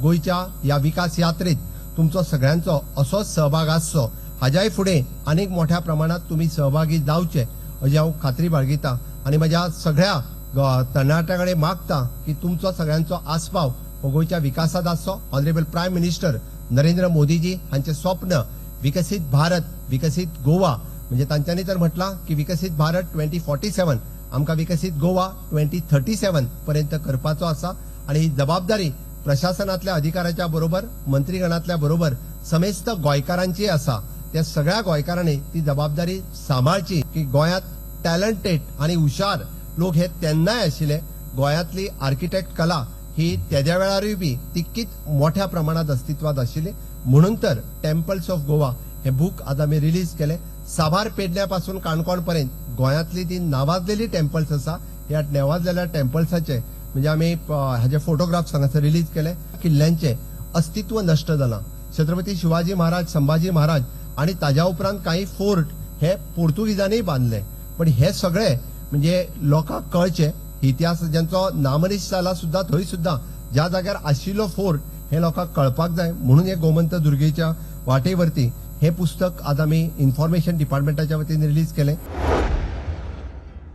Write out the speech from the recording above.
गोंयच्या ह्या विकास यात्रेत तुमचो सगळ्यांचो असोच सहभाग आसचो, हाज्याय फुडें आनीक मोठ्या प्रमाणात तुमी सहभागी जावचे अशी हांव खात्री बाळगिता आनी म्हज्या सगळ्या तरणाट्यां कडेन मागता की तुमचो सगळ्यांचो आस्पाव हो गोंयच्या विकासांत आसचो. ऑनरेबल प्रायम मिनिस्टर नरेंद्र मोदीजी हांचें स्वप्न विकसीत भारत विकसीत गोवा, म्हणजे तांच्यांनी तर म्हटलां की विकसीत भारत 2047, आमकां विकसीत गोवा 2037 पर्यंत करपाचो आसा आनी ही जबाबदारी प्रशासनांतल्या अधिकाऱ्याच्या बरोबर, मंत्रीगणांतल्या बरोबर समेस्त गोंयकारांची आसा. त्या सगळ्या गोंयकारांनी ती जबाबदारी सांबाळची की गोंयांत टॅलंटेड आनी हुशार लोक हे तेन्नाय आशिल्ले. गोंयांतली आर्किटेक्ट कला ही तेद्या वेळारूय बी तितकीच मोठ्या प्रमाणात अस्तित्वात आशिल्ली. म्हणून तर टेम्पल्स ऑफ गोवा हे बूक आज आमी रिलीज केले. साबार पेडण्या पासून काणकोण पर्यंत गोंयांतली ती नावाजलेली टेम्पल्स आसा. ह्या नावाजलेल्या टेम्पल्साचे म्हणजे आमी हाजे फोटोग्राफ्स हांगासर रिलीज केले. किल्ल्यांचे अस्तित्व नश्ट जालां. छत्रपती शिवाजी महाराज, संभाजी महाराज आनी ताज्या उपरांत कांय फोर्ट हे पोर्तुगीजांनी बांदले, पण हे सगळे म्हणजे लोकांक कळचे इतिहास ज्यांचो नामनिश जाला सुद्दां थंय सुद्दां ज्या जाग्यार आशिल्लो फोर्ट हे लोकांक कळपाक जाय म्हणून हे गोमंत दुर्गेच्या वाटेवरती हे पुस्तक आज आमी इन्फॉर्मेशन डिपार्टमेंटाच्या वतीन रिलीज केलें.